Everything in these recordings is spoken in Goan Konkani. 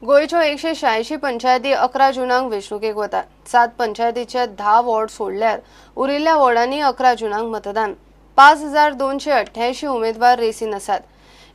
गोंयच्यो 186 पंचायती 11 जूनाक वेंचणुकेक वतात. 7 पंचायतीचे 10 वॉर्ड सोडल्यार उरिल्ल्या वॉर्डांनी 11 जूनाक मतदान. 5288 उमेदवार रेसीन आसात.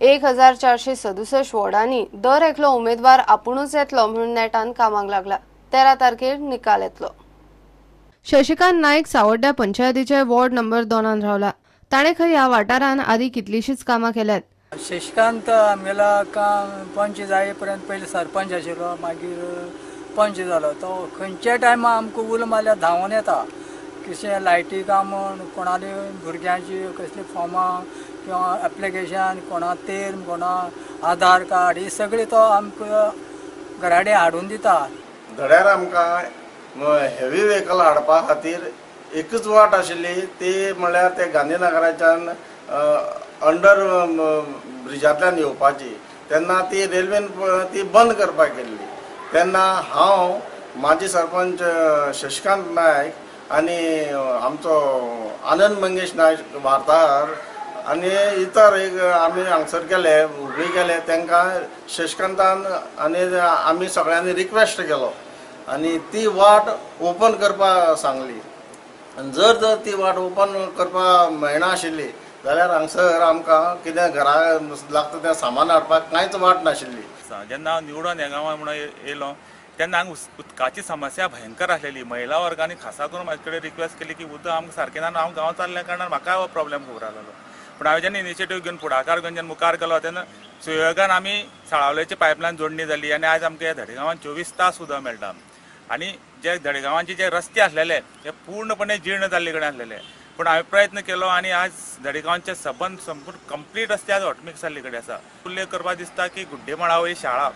1467 वॉर्डांनी दर एकलो उमेदवार आपुणूच येतलो म्हणून नेटान कामाक लागला. 13 तारखेर निकाल येतलो. शशिकांत नायक सावड्ड्या पंचायतीचे वॉर्ड नंबर 2 रावला. ताणें खंय ह्या वाठारान आदी कितलीशीच कामां केल्यात. शशिकांत आमगेला पंच जाय पर्यंत पयलीं सरपंच आशिल्लो, मागीर पंच जालो. तो खंयच्या टायमार आमकां उलो मारल्यार धांवून येता. कशें लायटी काम म्हण, कोणाली भुरग्यांची कसली फॉर्मां किंवा एप्लिकेशन, कोणा तेर्म, कोणा आधार कार्ड, ही सगळी तो आमकां घरा कडेन हाडून दिता. धड्यार आमकां हेवी व्हेकल हाडपा खातीर एकूच वाट आशिल्ली, ती म्हणल्यार ते गांधीनगराच्यान अंडर ब्रिजांतल्यान येवपाची. तेन्ना ती रेल्वेन ती बंद करपाक गेल्ली. तेन्ना हांव, माजी सरपंच शशिकांत नायक आनी आमचो आनंद मंगेश नायक वार्ताहर आनी इतर एक आमी हांगसर गेले, हुबळी गेले. तांकां शशिकांतान आनी आमी सगळ्यांनी रिक्वेस्ट केलो आनी ती वाट ओपन करपाक सांगली. आनी जर जर ती वाट ओपन करपाक मेळना आशिल्ली जाल्यार हांगसर आमकां कितें घरा लागता तें सामान हाडपाक कांयच वाट नाशिल्ली. जेन्ना हांव निवडून ह्या गांवांत म्हणून येयलो तेन्ना हांगा उदकाची समस्या भयंकर आसलेली. महिला वर्गांनी खासा करून म्हाजे कडेन रिक्वेस्ट केली की उदक आमकां सारकें ना. हांव गांवांत चल्ल्या कारणान म्हाकाय हो प्रॉब्लेम खबर आसलो. पूण हांवें जेन्ना इनिशिएटीव घेवन फुडाकार घेवन जेन्ना मुखार गेलो तेन्ना सुयोगान आमी साळावलेची पायपलायन जोडणी जाली आनी आयज आमकां ह्या धडेगांवांत 24 तास उदक मेळटा. आनी जे धडेगांवांचे जे रस्ते आसलेले ते पूर्णपणे जीर्ण जाल्ले कडेन आसलेले, पूण हांवें प्रयत्न केलो आनी आज धडेगांवचे सबंद संपूर्ण कंप्लीट रस्ते आज हॉटमिक्स जाल्ले कडेन आसा. उल्लेख करपाक दिसता की गुड्डेमळा वयली शाळा,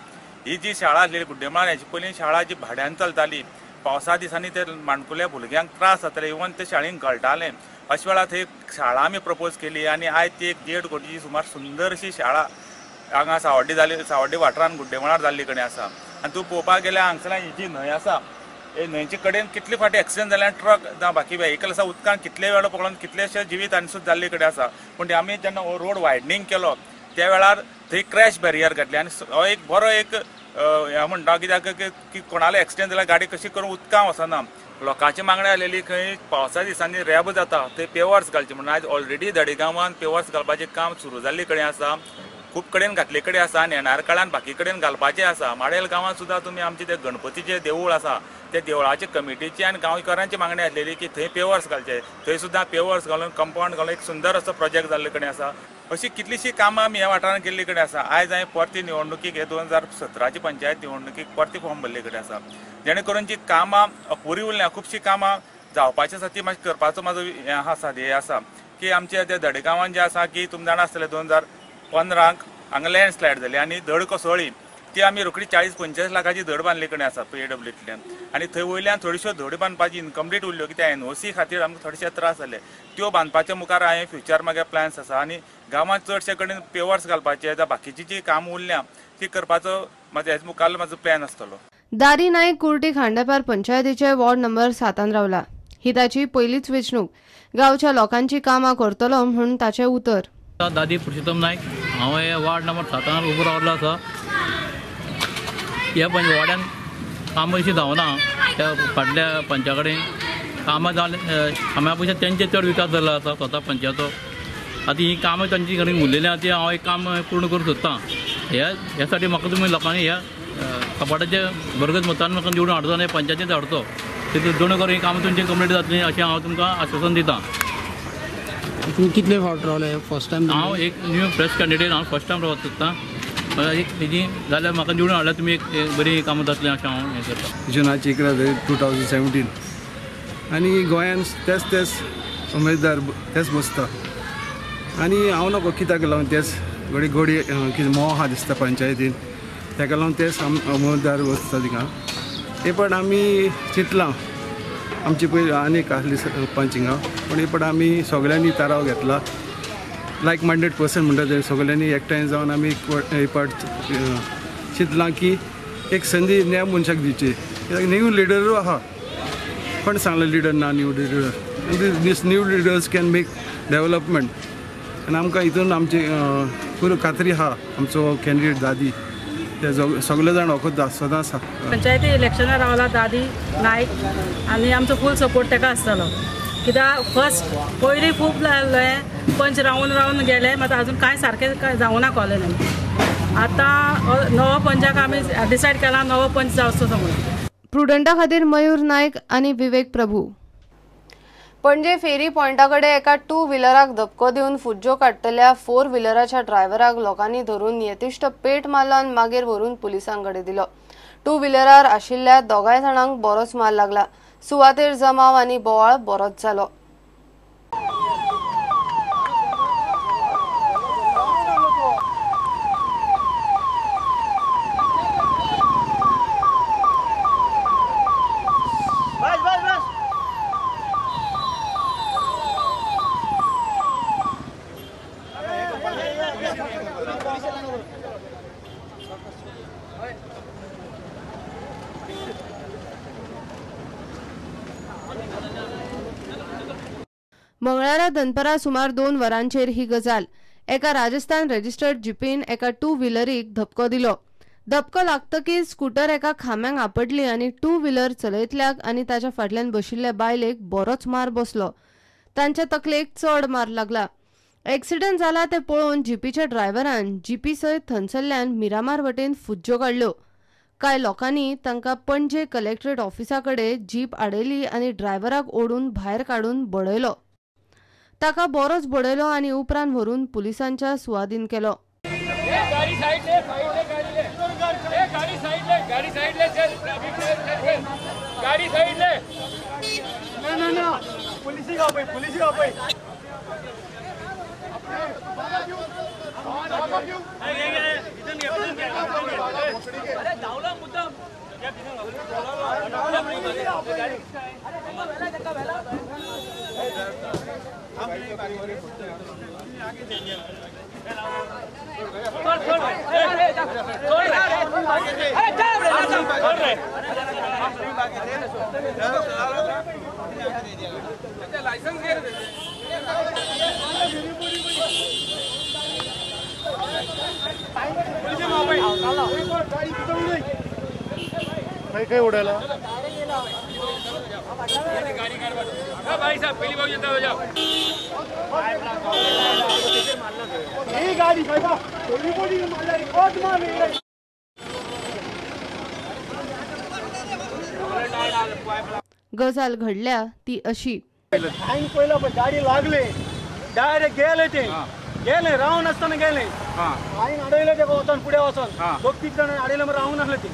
ही जी शाळा आसलेली गुड्डेमळा हेची पयलीं शाळा जी भाड्यान चलताली, पावसा दिसांनी ते माणकुल्या भुरग्यांक त्रास जाताले, इवन ते शाळेंत गळटाले. अशा वेळार थंय शाळा आमी प्रपोज केली आनी आयज ती एक 1.5 कोटीची सुमार सुंदर अशी शाळा हांगा सावड्डे जाली, सावड्डे वाठारान गुड्डेमळार जाल्ली कडेन आसा. आनी तूं पळोवपाक गेल्यार हांगसर ही जी न्हंय आसा, हे न्हंयचे कडेन कितले फावटी एक्सिडंट जाल्यार ट्रक जावं बाकी व्हेकल आसा उदकान कितले वेळा पकडून कितलेशे जिवीत हानी सुद्दां जाल्ले कडेन आसा. पूण आमी जेन्ना हो रोड वायडनींग केलो त्या वेळार थंय क्रॅश बॅरियर घातली आनी हो एक बरो एक हें म्हणटा कित्याक की कोणाले एक्सिडंट जाल्यार गाडी कशी करून उदकान वचना. लोकांची मागणी आसलेली खंय पावसा दिसांनी रेब जाता थंय पेवर्स घालचे म्हणून. आयज ऑलरेडी धडेगांवान पेवर्स घालपाचें काम सुरू जाल्ले कडेन आसा, खूब कडेन घातले कडेन आसा आनी येणार काळान बाकी कडेन घालपाचें आसा. माडेल गांवांत सुद्दां तुमी आमचें तें गणपतीचें देवूळ आसा त्या देवळाचे कमिटीची आनी गांवकारांची मागणी आसलेली की थंय पेवर्स घालचे, थंय सुद्दां पेवर्स घालून कंपावंड घालून एक सुंदर असो प्रोजेक्ट जाल्ले कडेन आसा. अशी कितलीशीं कामां आमी ह्या वाठारांत केल्ले कडेन आसा. आयज हांवें परती निवडणुकीक हे 2017 पंचायत निवडणुकीक परती फॉर्म भरले कडेन आसा, जेणे करून जी कामां अपुरी उरल्या, खुबशीं कामां जावपाची आसा ती मातशी करपाचो म्हाजो हें आसा, ध्येय आसा की आमच्या त्या धडेगांवान जें आसा की तुमी जाणा आसतलें 2015 हांगा लँडस्लायड जाली आनी धड कोसळ्ळी, ती आमी रोखडी 40-45 लाखाची धड बांदले कडेन आसा पीडब्ल्यूतल्यान. आनी थंय वयल्यान थोड्योश्यो धड बांदपाची इनकम्प्लीट उरल्यो की त्या एनओसी खातीर आमकां थोडेशे त्रास जाले. त्यो बांदपाच्या मुखार हांवें फ्युचर म्हागे प्लॅन्स आसा आनी गांवांत चडशे कडेन पेवर्स घालपाचे जावं बाकीची जी कामां उरल्या ती करपाचो म्हाजो हेच मुखार म्हाजो प्लॅन आसतलो. दारी नायक कुर्टी खांडेपार पंचायतीचे वॉर्ड नंबर 7 रावला. ही ताची पयलीच वेंचणूक. गांवच्या लोकांची कामां करतलो म्हणून ताचें उतर. दादी पुरुषोत्तम नायक, हांव हे वार्ड नंबर 7 उबो रावल्लो आसा. ह्या वाड्यान कामां अशीं जावना, त्या फाटल्या पंचा कडेन कामां जाले, कामां पेक्षा तेंचे चड विकास जाल्लो आसा स्वता पंचाचो. आतां हीं कामां तांचे कडेन उरलेलीं आसा ती हांव एक काम पूर्ण करूंक सोदतां. ह्या साठी म्हाका तुमी लोकांनी ह्या कपाटाच्या भरगच मतान म्हाका निवडून हाडचो आनी पंचायतींत हाडचो, तितून दोन करून हीं कामां तुमची कंप्लीट जातलीं अशें हांव तुमकां आश्वासन दितां. तुमी कितले फावट रावले फर्स्ट टायम? हांव एक न्यू फ्रेश कॅन्डिडेट, हांव फर्स्ट टायम रावत सोदतां. एक हेजी जाल्यार म्हाका निवडून हाडल्यार तुमी एक बरी कामां जातलीं अशें हांव हें करतां. जुनाची 11 2017 आनी गोंयान तेच तेच उमेदवार तेच बसता आनी हांव नको कित्याक लागून तेच घडी घोडी कितें मोह आहा दिसता पंचायतीन, ताका लागून तेच उमेदवार बसता थिंगा. हे पण आमी चिंतलां आमची पयली आनीक आसली पंच हिंगा, पूण हे पण आमी सगळ्यांनी थाराव घेतला, लायक मायंडेड पर्सन म्हणटा ते सगळ्यांनी एकठांय जावन आमी हे पाट चिंतलां की एक संदी न्या मनशाक दिवची. कित्याक न्यू लिडरूय आहा, पण सांगलें लिडर ना, new leader, these new leaders can make development. आनी आमकां हितून आमची पुरो खात्री आहा आमचो कॅन्डिडेट दादी ते सगळे जाण वखद सदांच. पंचायती इलेक्शनाक रावला दादी नायक आनी आमचो फूल सपोर्ट ताका आसतलो. कित्याक फर्स्ट पयलीं खूब पंच रावन रावन गेले, मात अजून कांय सारकें जावना कॉलनीन. आतां नवो पंचाक आमी डिसायड केला नवो पंच जावचो म्हणून. प्रुडंटा खातीर मयूर नायक आनी विवेक प्रभू. पणजे फेरी पॉयंटा कडेन एका टू व्हिलराक धपको दिवन फुज्जो काडटल्या फोर व्हिलराच्या ड्रायव्हराक लोकांनी धरून येतिश्ट पेट मारलो आनी मागीर व्हरून पुलिसां कडेन दिलो. टू व्हिलरार आशिल्ल्या दोगांय जाणांक बरोच मार लागला. सुवातेर जमाव आनी बोवाळ बरोच जालो. मंगळारा दनपरा सुमार 2 वरांचेर ही गजाल. एका राजस्थान रजिस्टर्ड जिपीन एका टू व्हिलरीक धपको दिलो. धपको लागतकीच स्कूटर एका खांब्यांक आपडली आनी टू व्हिलर चलयतल्याक आनी ताच्या फाटल्यान बशिल्ल्या बायलेक बरोच मार बसलो. तांच्या तकलेक चड मार लागला. एक्सिडंट जाला ते पळोवन जिपीच्या ड्रायव्हरान जिपी सयत थंयसरल्यान मिरामार वटेन फुज्जो काडल्यो. कांय लोकांनी तांकां पणजे कलेक्टरेट ऑफिसा कडेन जीप आडयली आनी ड्रायव्हराक ओडून भायर काडून बडयलो. ताका बरोच बडयलो आनी उपरांत व्हरून पुलिसांच्या सुवादीन केलो. गजाल घडल्या ती अशी. गाडी लागले डायरेक्ट गेले ते गेले रावन आसतना गेले आईन अडयले ते वचोन फुडें वचोन दोग तीग जाण अडयले मग रावून आसले ते.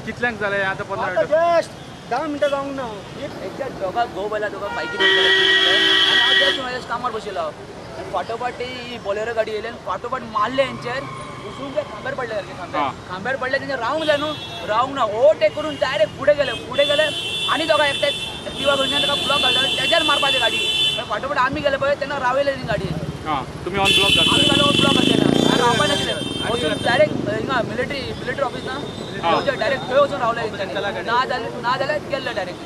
कितल्यांक जालें आतां? 15 जस्ट 10 मिनटां जावंक ना. एक्झॅक्ट दोगां घोव बायला दोगां बायकीर आनी हांव जस्ट म्हज्या कामार बशिल्लो. फाटोफाट ती बोलेरो गाडी येयली आनी फाटोफाट मारले हेंचेर घुसून ते खांब्यार पडले सारके. खांब्यार पडले तेंचे रावंक जाय न्हू, रावंक ना ओवरटेक करून डायरेक्ट फुडें गेले. फुडें गेले आनी दोगां एकटे एक्टिवा करून ताका ब्लॉक घातलो तेजेर मारपाची गाडी. फाटोफाट आमी गेले पळय तेन्ना रावयले ती गाडी. तुमी ऑन ब्लॉक घातले? आमी घालो ब्लॉक घातले ना रावपा नाशिल्ले. वचून डायरेक्ट हिंगा मिलिटरी मिलिटरी ऑफिस ना डायरेक्ट थंय वचून रावले. ना जाल्यार गेल्ले डायरेक्ट.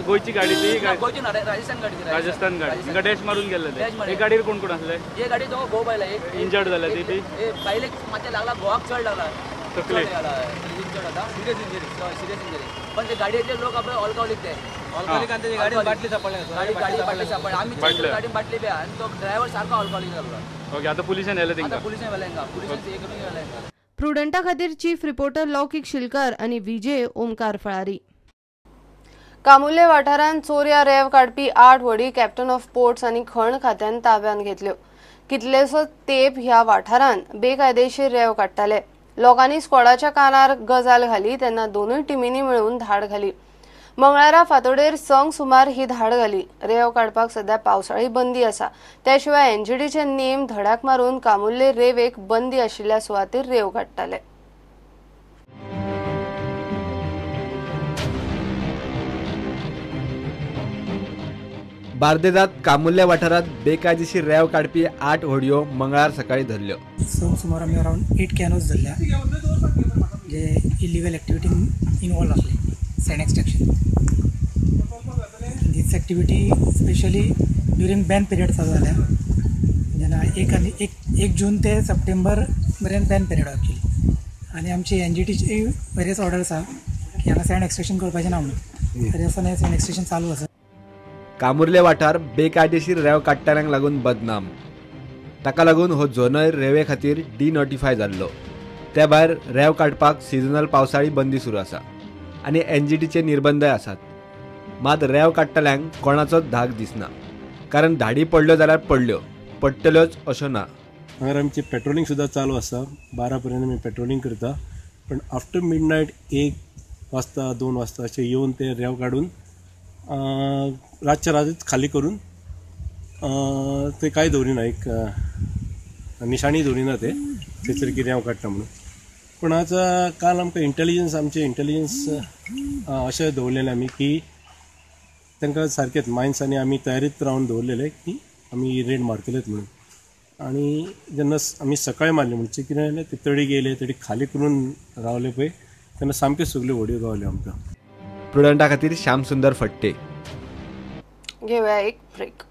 गोंयची गाडी ती? गोंयची ना, राजस्थान गाडी. राजस्थान गाडी डॅश मारून गेल्ले. हे गाडयेर कोण कोण आसले? हे गाडी दोगो घोव बायला. एक इंजर्ड जाल्या ती बायलेक मातशें लागला, घोवाक चड लागला, तकलेक चड जाता सिरियस इंजरी. Serious injury. पण ते गाडयेतले लोक आपले ऑल्कोहोलीक ते गाडी बाटली सापडली. गाडी बाटली सापडली. आमी गाडी बाटली बी आनी तो ड्रायव्हर सारको ऑल्कोहोलीक जाल्लो. ओके, आतां पुलिसान व्हेलें तेंकां? पुलिसान व्हेलें तेंकां. पुलिसान हे करून व्हेलें तेंकां. प्रुडंटा खातीर चीफ रिपोर्टर लौकीक शिलकर आनी विजय ओमकार फळारी. कामुर्ले वाठारांत चोरया रेंव काडपी 8 व्हडी कॅप्टन ऑफ पोर्ट्स आनी खण खात्यान ताब्यांत घेतल्यो. कितलेसोच तेंप ह्या वाठारांत बेकायदेशीर रेंव काडटाले. लोकांनी स्क्वॉडाच्या कानार गजाल घाली तेन्ना दोनूय टिमींनी मेळून धाड घाली. मंगळारा फांतोडेर 6 सुमार ही धाड घाली. रेंव काडपाक सध्या पावसाळी बंदी आसा. त्या शिवाय एनजीडीचे नेम धड्याक मारून कामुर्ले रेंवेक बंदी आशिल्ल्या सुवातेर रेंव काडटाले. बार्देजात कामुर्ल्या वाठारांत बेकायदेशीर रेंव काडपी 8 होडयो मंगळार सकाळी धरल्यो. 6 सुमार आमी अरावंड 8 कॅनोज धरल्या जे इलिगल एक्टिविटीन इनवॉल्व आसले sand extraction. This activity specially during ban period चालू जाल्या जेन्ना 1 जून ते सप्टेंबर मेरेन बॅन पिरियड एक्चुअली. आनी आमची एनजीटीची बरेच ऑर्डर्स आहा की हांगा सँड एक्सट्रेक्शन करपाचें ना म्हणून, तरी आसतना सँड एक्सट्रेक्शन चालू आसा. कामुर्ले वाठार बेकायदेशीर रेंव काडटल्यांक लागून बदनाम. ताका लागून हो झोनय रेंवे खातीर डिनोटिफाय जाल्लो. त्या भायर रेंव काडपाक सिजनल पावसाळी बंदी सुरू आसा आनी एनजीटीचे निर्बंधय आसात. मात रेंव काडटल्यांक कोणाचोच धाक दिसना, कारण धाडी पडल्यो जाल्यार पडल्यो, पडटल्योच अश्यो ना. हांगार आमची पेट्रोलिंग सुद्दां चालू आसा. 12 पर्यंत आमी पेट्रोलिंग करता, पण आफ्टर मिडनायट 1 वाजता 2 वाजता अशें येवन ते रेंव काडून रातच्या रातच खाली करून ते कांय दवरिना, एक निशाणी दवरिना ते थंयसर की रेंव काडटा म्हणून. पूण आज काल आमकां इंटेलिजन्स, आमचें इंटेलिजन्स अशें दवरलेलें आमी की तांकां सारकेंच मायन्स आनी आमी तयारीत रावन दवरलेले की आमी रेड मारतलेच म्हणून. आनी जेन्ना आमी सकाळी मारली म्हणजे कितें जालें, ते तडी गेले, तडी खाली करून रावले पळय तेन्ना सामक्यो सगल्यो व्हडयो गावल्यो आमकां. प्रुडंटा खातीर श्याम सुंदर फट्टे. घेऊया एक ब्रेक.